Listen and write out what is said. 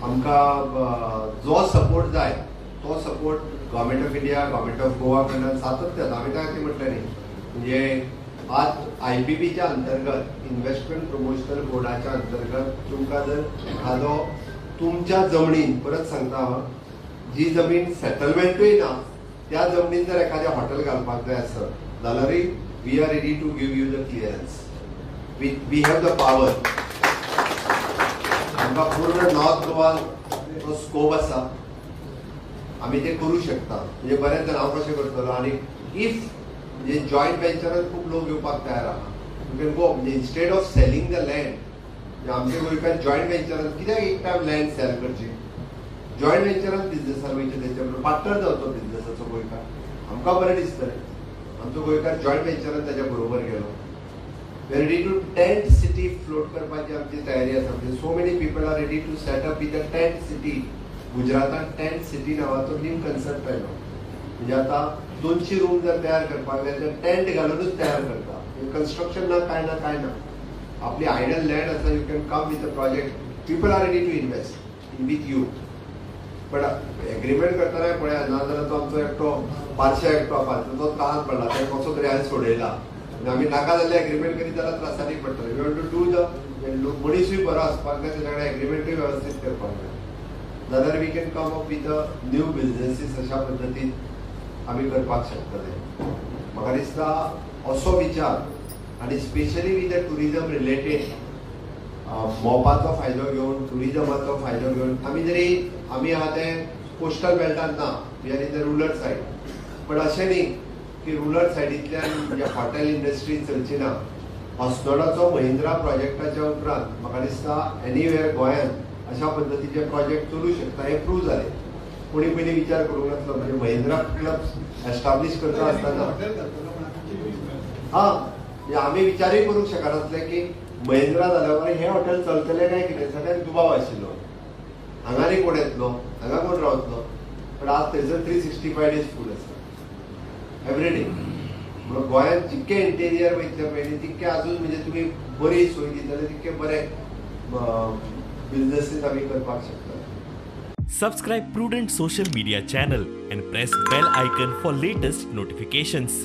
आमकां जो सपोर्ट जाय तो support government of India, government of Goa कडल्यान सातत्यान आमी त्या खातीर म्हटलें न्ही, म्हणजे आज IPBच्या अंतर्गत इन्व्हेस्टमेंट प्रमोशनल बोर्डाच्या अंतर्गत तुमकां जर एखादो तुमच्या जमनीन, परत सांगता हांव, जी जमीन सेटलमेंटूय ना त्या जमनीन जर एखादें हॉटेल घालपाक जाय आसत जाल्यारूय we are ready to give you the clearance. We have the power. आमकां पूर्ण नॉर्थ गोवा तो स्कोप आसा, आमी ते करूं शकता. म्हणजे बरेच जाण हांव कशें करतलो आनी if म्हणजे जॉयंट वेंचरान खूब लोक येवपाक तयार आहा, you can go म्हणजे instead of selling the land, आमचे गोंयकार जॉयंट वेंचरान कित्याक एक टायम लँड सेल करची, जॉयंट वेंचरान बिजनेसान वयचें, तेंच्या बरोबर पार्टनर जावचो बिजनेसाचो गोंयकार, आमकां बरें दिसतलें आमचो गोंयकार जॉयंट वेंचरान ताच्या बरोबर गेलो. Ready to tent city float करपाची आमची तयारी आसा. म्हणजे so many people are ready to set up with a tent city. गुजरातान tent city नांवाचो न्यू कन्सेप्ट आयलो, म्हणजे आतां 200 रूम जर तयार करपाक जाय जाल्यार टेंट घालुनूच तयार करता, कन्स्ट्रक्शन ना काय ना काय ना, आपली आयडल लँड आसा, you can come with a project, people are ready to invest in with you. But agreement करतना पळया, नाजाल्यार तो आमचो एकटो पारशा एकटो आसा तो त्रास पडला, ताका कसो तरी हांवें सोडयला आनी आमी नाका जाल्ले एग्रीमेंट करीत जाल्यार त्रासांनी पडटले. We want to do the मनीसूय बरो आसपाक जाय, ताच्या कडेन एग्रीमेंटूय वेवस्थीत करपाक जाय, जाल्यार we can come up with a new businesses. अशा पद्दतीन आमी करपाक शकतले. म्हाका दिसता असो विचार आनी specially with the tourism related मोपाचो फायदो घेवन, ट्युरिजमाचो फायदो घेवन आमी जरी आमी आहा ते कोस्टल बेल्टान ना, we are in the rural side, पण अशें न्ही की रुरल सायडींतल्यान म्हणजे हॉटेल इंडस्ट्री चलची ना. अस्नोडाचो महिंद्रा प्रोजेक्टाच्या उपरांत म्हाका दिसता एनीवेर गोंयांत अशा पद्दतीचे प्रोजेक्ट चलू शकता हें प्रूव जालें. कोणी पयलीं विचार करूंक नासलो, म्हणजे महिंद्रा क्लब एस्टाब्लीश करता आसतना हां म्हणजे आमी विचारूय करूंक शकनासले की महिंद्रा जाल्या उपरांत हें हॉटेल चलतलें काय कितें, सगळ्यांक दुबाव आशिल्लो, हांगा न्ही कोण येतलो, हांगा कोण रावतलो. पण आज थंयसर 365 डेज फूल आसा एवरी डे. म्हणून गोंयांत जितके इंटेरियर वयतले पयलीं तितके अजून म्हणजे तुमी बरी सोय दितले तितके बरे बिजनेसीस आमी करपाक शकता. Subscribe Prudent social media channel and press bell icon for latest notifications.